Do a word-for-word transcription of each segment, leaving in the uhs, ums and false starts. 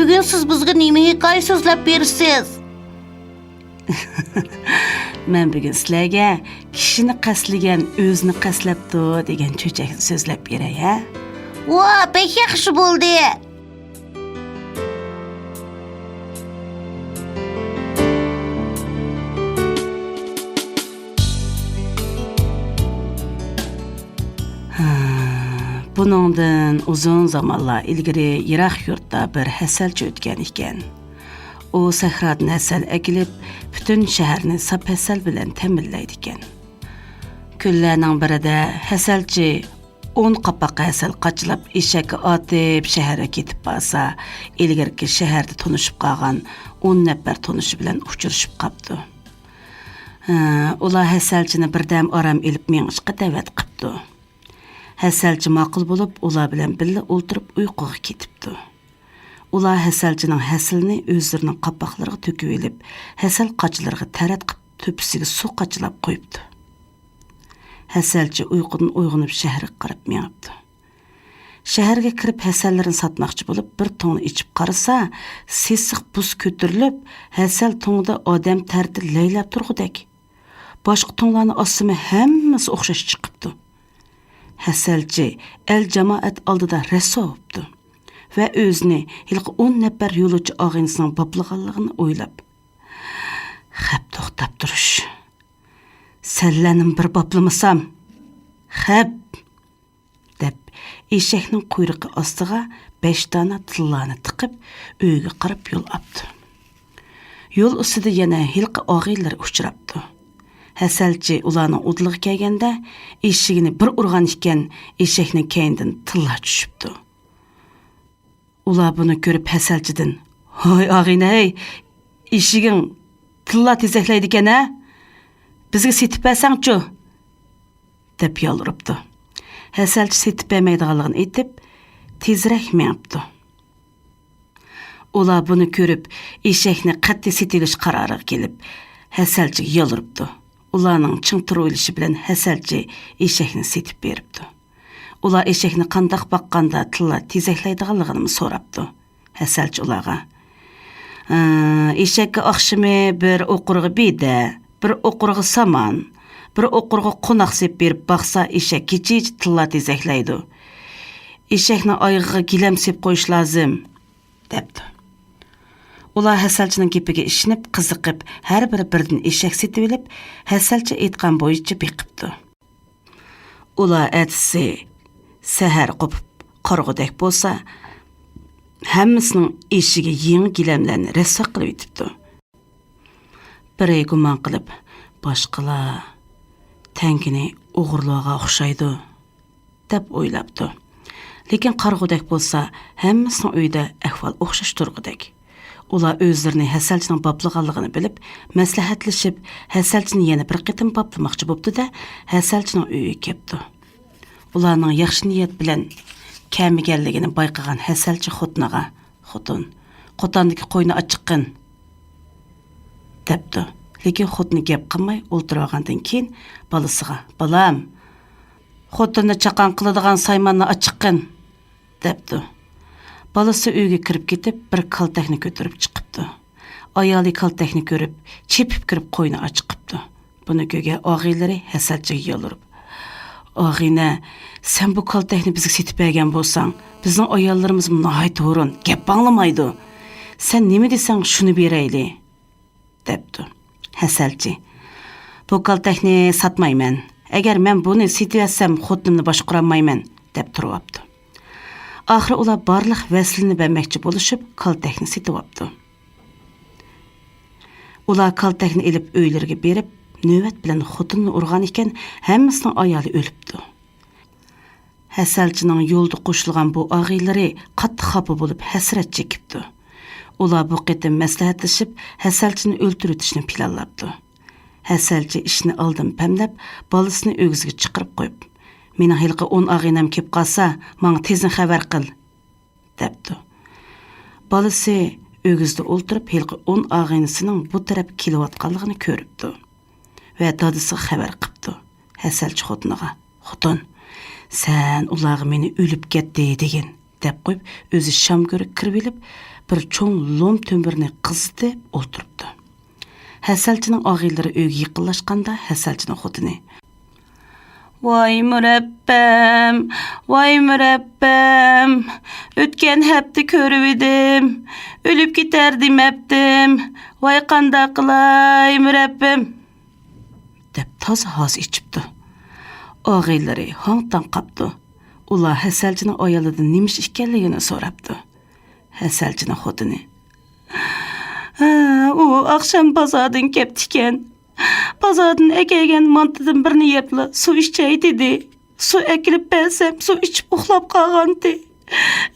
بۈگۈن سىز بىزگە نېمە ھېكايە سۆزلەپ بېرىسىز؟ مەن بۈگۈن سىلەرگە «كىشىنى قەستلىگەن ئۆزىنى قەستلەپتۇ» دېگەن چۆچەكنى سۆزلەپ بېرەي، ھە؟ ۋا، بەك ياخشى بولدى! ھە، بۇنىڭدىن ئۇزۇن زامانلار ئىلگىرى يىراق يۇرتتا بىر ھەسەلچى ئۆتكەن ئىكەن. ئۇ سەھرادىن ھەسەل ئەكېلىپ، پۈتۈن شەھەرنى ساپ ھەسەل بىلەن تەمىنلەيدىكەن. كۈنلەرنىڭ بىرىدە ھەسەلچى ئون قاپاق ھەسەل قاچىلاپ، ئېشەككە ئارتىپ، شەھەرگە كېتىپ بارسا، ئىلگىرىكى شەھەردە تونۇشۇپ قالغان ئون نەپەر تونۇشى بىلەن ئۇچرىشىپ قاپتۇ. ھە، ئۇلار ھەسەلچىنى بىردەم ئارام ئېلىپ مېڭىشقا دەۋەت قىپتۇ. ھەسەلچى ماقۇل بولۇپ، ئۇلار بىلەن بىللە ئولتۇرۇپ ئۇيقۇغا كېتىپتۇ. ئۇلار ھەسەلچىنىڭ ھەسىلىنى ئۆزلىرىنىڭ قاپاقلىرىغا تۆكۈۋېلىپ، ھەسەل قاچىلىرىغا تەرەت قىپ، تۆپىسىگە سۇ قاچىلاپ قويۇپتۇ. ھەسەلچى ئۇيقۇدىن ئويغىنىپ، شەھەرگە قاراپ مېڭىپتۇ. شەھەرگە كىرىپ، ھەسەللىرىنى ساتماقچى بولۇپ، بىر تۇڭنى ئېچىپ قارىسا، سېسىق بۇس كۆتۈرۈلۈپ، ھەسەل تۇڭىدا ئادەم تەرىتى لەيلەپ تۇرغۇدەك. باشقا تۇڭلارنى ئاچسىمۇ، ھەممىسى ئوخشاش چىقىپتۇ. ھەسەلچى ئەل-جامائەت ئالدىدا رەسۋا بوپتۇ ۋە ئۆزىنى ھېلىقى ئون نەپەر يولۇچى ئاغىنىسىنىڭ باپلىغانلىقىنى ئويلاپ، «خەپ توختاپ تۇرۇش. سەنلەرنىمۇ بىر باپلىمىسام؟ خەپ!» دەپ، ئېشەكنىڭ قۇيرۇقى ئاستىغا بەش دانە تىللانى تىقىپ، ئۆيىگە قاراپ يول ئاپتۇ. يول ئۈستىدە يەنە ھېلىقى ئاغىنىلىرى ئۇچراپتۇ. ھەسەلچى ئۇلارنىڭ ئۇدۇلىغا كەلگەندە، ئېشىكىنى بىر ئۇرغان ئىكەن، ئېشەكنىڭ كەينىدىن تىللا چۈشۈپتۇ. ئۇلار بۇنى كۆرۈپ، ھەسەلچىدىن، «ھاي ئاغىنە، ھەي، ئېشىكىڭ تىللا تېزەكلەيدىكەن ھە؟ بىزگە سېتىپ بەرسەڭچۇ؟» دەپ يالۋۇرۇپتۇ. ھەسەلچى سېتىپ بەرمەيدىغانلىقىنى ئېيتىپ، تېزرەك مېڭىپتۇ. ئۇلار بۇنى كۆرۈپ، ئېشەكنى قەتئىي سېتىۋېلىش قارارىغا كېلىپ، ھەسەلچىگە يالۋۇرۇپتۇ. ئۇلارنىڭ چىڭ تۇرۇۋېلىشى بىلەن ھەسەلچى ئېشەكنى سېتىپ بېرىپتۇ. ئۇلار ئېشەكنى قانداق باققاندا تىللا تېزەكلەيدىغانلىقىنىمۇ سوراپتۇ. ھەسەلچى ئۇلارغا، «ئە، ئېشەككە ئاخشىمى بىر ئوقۇرغا بېدە، بىر ئوقۇرغا سامان، بىر ئوقۇرغا قوناق سېلىپ بېرىپ باقسا، ئېشەك كېچىچە تىللا تېزەكلەيدۇ. ئېشەكنىڭ ئايىغىغا گىلەم سېلىپ قويۇش لازىم» دەپتۇ. ئۇلار ھەسەلچىنىڭ گېپىگە ئىشىنىپ، قىزىقىپ، ھەر بىرى بىردىن ئېشەك سېتىۋېلىپ، ھەسەلچى ئېيتقان بويىچە بېقىپتۇ. ئۇلار ئەتىسى سەھەر قوپۇپ قارىغۇدەك بولسا، ھەممىسىنىڭ ئېشىگە يېڭى گىلەملەرنى رەسۋا قىلىۋېتىپتۇ. بىرى گۇمان قىلىپ، «باشقىلار تەڭكىنى ئوغرىلىۋالغان ئوخشايدۇ» دەپ ئويلاپتۇ. لېكىن قارىغۇدەك بولسا، ھەممىسىنىڭ ئۆيىدە ئەھۋال ئوخشاش تۇرغۇدەك. ئۇلار ئۆزلىرىنى ھەسەلچىنىڭ باپلىغانلىقىنى بىلىپ، مەسلىھەتلىشىپ، ھەسەلچىنى يەنە بىر قېتىم باپلىماقچى بوپتۇ-دە، ھەسەلچىنىڭ ئۆيىگە كەپتۇ. ئۇلارنىڭ ياخشى نىيەت بىلەن كەلمىگەنلىكىنى بايقىغان ھەسەلچى خوتۇنىغا، «خوتۇن، قوتاندىكى قوينى ئاچىققىن» دەپتۇ. لېكىن خوتۇنى گەپ قىلماي ئولتۇرۇۋالغاندىن كېيىن، بالىسىغا، «بالام، خوتۇننى چاقان قىلىدىغان سايماننى ئاچىققىن» دەپتۇ. بالىسى ئۆيگە كىرىپ كېتىپ، بىر كالتەكنى كۆتۈرۈپ چىقىپتۇ. ئايالى كالتەكنى كۆرۈپ، چېپىپ كىرىپ قوينى ئاچىقىپتۇ. بۇنى كۆرگەن ئاغىنىلىرى ھەسەلچىگە يالۋۇرۇپ، «ئاغىنە، سەن بۇ كالتەكنى بىزگە سېتىپ بەرگەن بولساڭ، بىزنىڭ ئاياللىرىمىزمۇ ناھايىتى ھۇرۇن، گەپ ئاڭلىمايدۇ. سەن نېمە دېسەڭ، شۇنى بېرەيلى» دەپتۇ. ھەسەلچى، «بۇ كالتەكنى ساتمايمەن. ئەگەر مەن بۇنى سېتىۋەتسەم، خوتۇنۇمنى باشقۇرالمايمەن» دەپ تۇرۇۋاپتۇ. ئاخىرى ئۇلار بارلىق ۋەسلىنى بەرمەكچى بولۇشۇپ، كالتەكنى سېتىۋاپتۇ. ئۇلار كالتەكنى ئېلىپ ئۆيلىرىگە بېرىپ، نۆۋەت بىلەن خوتۇنىنى ئۇرغان ئىكەن، ھەممىسىنىڭ ئايالى ئۆلۈپتۇ. ھەسەلچىنىڭ يولدا قوشۇلغان بۇ ئاغىنىلىرى قاتتىق خاپا بولۇپ، ھەسرەت چېكىپتۇ. ئۇلار بۇ قېتىم مەسلىھەتلىشىپ، ھەسەلچىنى ئۆلتۈرۈۋېتىشنى پىلانلاپتۇ. ھەسەلچى ئىشنى ئالدىن پەملەپ، بالىسىنى ئۆگزىگە چىقىرىپ قويۇپ، «مېنىڭ ھېلىقى ئون ئاغىنەم كېلىپ قالسا، ماڭا تېزدىن خەۋەر قىل» دەپتۇ. بالىسى ئۆگزىدە ئولتۇرۇپ، ھېلىقى ئون ئاغىنىسىنىڭ بۇ تەرەپكە كېلىۋاتقانلىقىنى كۆرۈپتۇ ۋە دادىسىغا خەۋەر قىپتۇ. ھەسەلچى خوتۇنىغا، «خوتۇن، سەن ئۇلارغا مېنى ئۆلۈپ كەتتى دېگىن» دەپ قويۇپ، ئۆزى شام كۆرۈپ كىرىۋېلىپ، بىر چوڭ لوم تۆمۈرنى قىزىتىپ ئولتۇرۇپتۇ. ھەسەلچىنىڭ ئاغىنىلىرى ئۆيگە يېقىنلاشقاندا، ھەسەلچىنىڭ خوتۇنى: «ۋاي مۇرەببەم، ۋاي مۇرەببەم، ئۆتكەن ھەپتە كۆرۈۋىدىم، ئۆلۈپ كېتەر دېمەپتىم، ۋاي قانداق قىلاي مۇرەببەم؟» دەپ تازا ھازا ئېچىپتۇ. ئاغىنىلىرى ھاڭ-تاڭ قاپتۇ. ئۇلار ھەسەلچىنىڭ ئايالىدىن نېمە ئىش ئىكەنلىكىنى سوراپتۇ. ھەسەلچىنىڭ خوتۇنى: «ھە، ئۇ ئاخشام بازاردىن كەپتىكەن. بازاردىن ئەكەلگەن مانتىدىن بىرنى يەپلا سۇ ئىچەي دېدى. سۇ ئەكېلىپ بەرسەم، سۇ ئىچىپ ئۇخلاپ قالغانتى.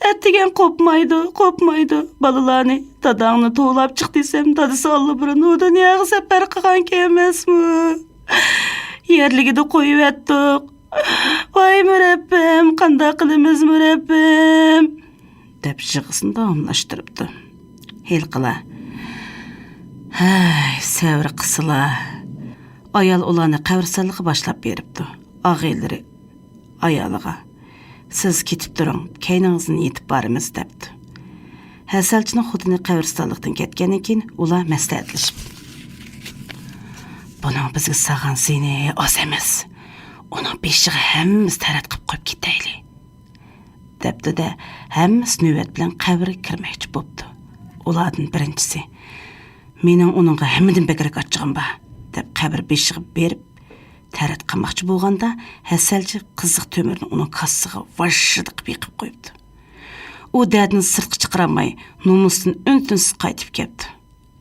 ئەتىگەن قوپمايدۇ، قوپمايدۇ. بالىلارنى، داداڭنى توۋلاپ چىق دېسەم، دادىسى ئاللىبۇرۇن ئۇ دۇنياغا سەپەر قىلغانكەن ئەمەسمۇ؟ يەرلىكىدە قويۇۋەتتۇق. ۋاي مۇرەببىم، قانداق قىلىمىز مۇرەببىم؟» دەپ يىغىسىنى داۋاملاشتۇرۇپتۇ. ھېلىقىلار: «ھەي، سەۋر قىلسىلا.» ئايال ئۇلارنى قەبرىستانلىققا باشلاپ بېرىپتۇ. ئاغىنىلىرى ئايالىغا: «سىز كېتىپ تۇرۇڭ، كەينىڭىزدىن يېتىپ بارىمىز» دەپتۇ. ھەسەلچىنىڭ خوتۇنى قەبرىستانلىقتىن كەتكەندىن كېيىن، ئۇلار مەسلىھەتلىشىپ: «بۇنىڭ بىزگە سالغان زىيىنى ئاز ئەمەس. ئۇنىڭ بېشىغا ھەممىمىز تەرەت قىلىپ قويۇپ كېتەيلى» دەپتۇ-دە، ھەممىسى نۆۋەت بىلەن قەبرىگە كىرمەكچى بوپتۇ. ئۇلاردىن بىرىنچىسى: «مېنىڭ ئۇنىڭغا ھەممىدىن بەكرەك ئاچچىقىم بار» دەپ، قەبرە بېشىغا بېرىپ تەرەت قىلماقچى بولغاندا، ھەسەلچى قىزىق تۆمۈرنى ئۇنىڭ كاسىسىغا ۋاژژىدە قىلىپ يېقىپ قويۇپتۇ. ئۇ دەردىنى سىرتقا چىقىرالماي، نومۇستىن ئۈن-تىنسىز قايتىپ كەپتۇ.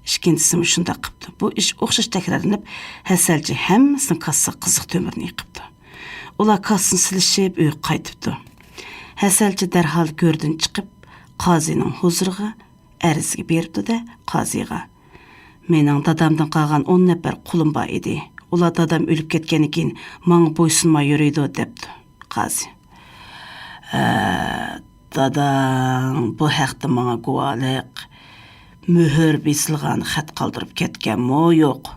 ئىككىنچىسىمۇ شۇنداق قىپتۇ. بۇ ئىش ئوخشاش تەكرارلىنىپ، ھەسەلچى ھەممىسىنىڭ كاسىسىغا قىزىق تۆمۈرنى يېقىپتۇ. ئۇلار كاسىسىنى سېلىشىپ ئۆيگە قايتىپتۇ. ھەسەلچى دەرھال گۆردىن چىقىپ، قازىنىڭ ھۇزۇرىغا ئەرزگە بېرىپتۇ-دە، قازىغا: «مېنىڭ دادامدىن قالغان ئون نەپەر قۇلۇم بار ئىدى. ئۇلار دادام ئۆلۈپ كەتكەندىن كېيىن ماڭا بويسۇنماي يۈرىدۇ» دەپتۇ. قازى: «ھە، داداڭ بۇ ھەقتە ماڭا گۇۋاھلىق، مۆھۈر بېسىلغان خەت قالدۇرۇپ كەتكەنمۇ يوق؟»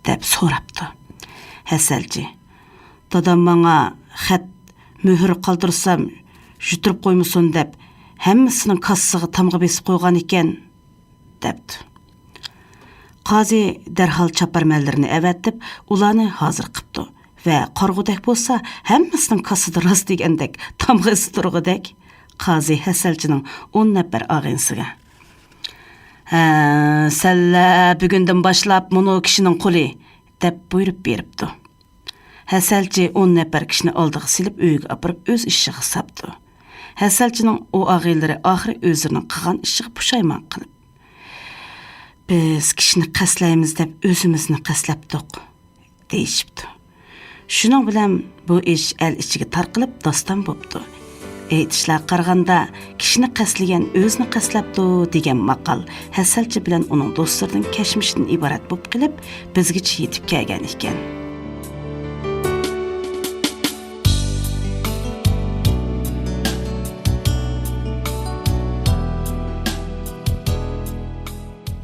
دەپ سوراپتۇ. ھەسەلچى: «دادام ماڭا خەت، مۆھۈر قالدۇرسام يۈتتۈرۈپ قويمىسۇن دەپ، ھەممىسىنىڭ كاسىسىغا تامغا بېسىپ قويغان ئىكەن» دەپتۇ. قازى دەرھال چاپارمەنلىرىنى ئەۋەتىپ، ئۇلارنى ھازىر قىپتۇ ۋە قارىغۇدەك بولسا، ھەممىسىنىڭ كاسىسىدا راست دېگەندەك تامغا ئىزى تۇرغۇدەك. قازى ھەسەلچىنىڭ ئون نەپەر ئاغىنىسىگە: «ھە، سەنلەر بۈگۈندىن باشلاپ مۇنۇ كىشىنىڭ قۇلى» دەپ بۇيرۇپ بېرىپتۇ. ھەسەلچى ئون نەپەر كىشىنى ئالدىغا سېلىپ، ئۆيىگە ئاپىرىپ، ئۆز ئىشىغا ساپتۇ. ھەسەلچىنىڭ ئۇ ئاغىنىلىرى ئاخىرى ئۆزلىرىنىڭ قىلغان ئىشىغا پۇشايمان قىلىپ: «بىز كىشىنى قەستلەيمىز دەپ ئۆزىمىزنى قەستلەپتۇق» دېيىشىپتۇ. شۇنىڭ بىلەن بۇ ئىش ئەل ئىچىگە تارقىلىپ، داستان بوپتۇ. ئېيتىشلارغا قارىغاندا، «كىشىنى قەستلىگەن ئۆزىنى قەستلەپتۇ» دېگەن ماقال ھەسەلچى بىلەن ئۇنىڭ دوستلىرىنىڭ كەچمىشىدىن ئىبارەت بولۇپ قېلىپ، بىزگىچە يېتىپ كەلگەن ئىكەن.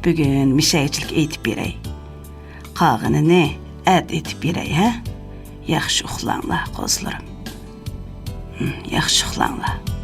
بۈگۈن مىشەگىچىلىك ئېيتىپ بېرەي. قالغىنىنى ئەتە ئېيتىپ بېرەي، ھە؟ ياخشى ئۇخلاڭلار، قوزىلىرىم. ھىم، ياخشى ئۇخلاڭلار.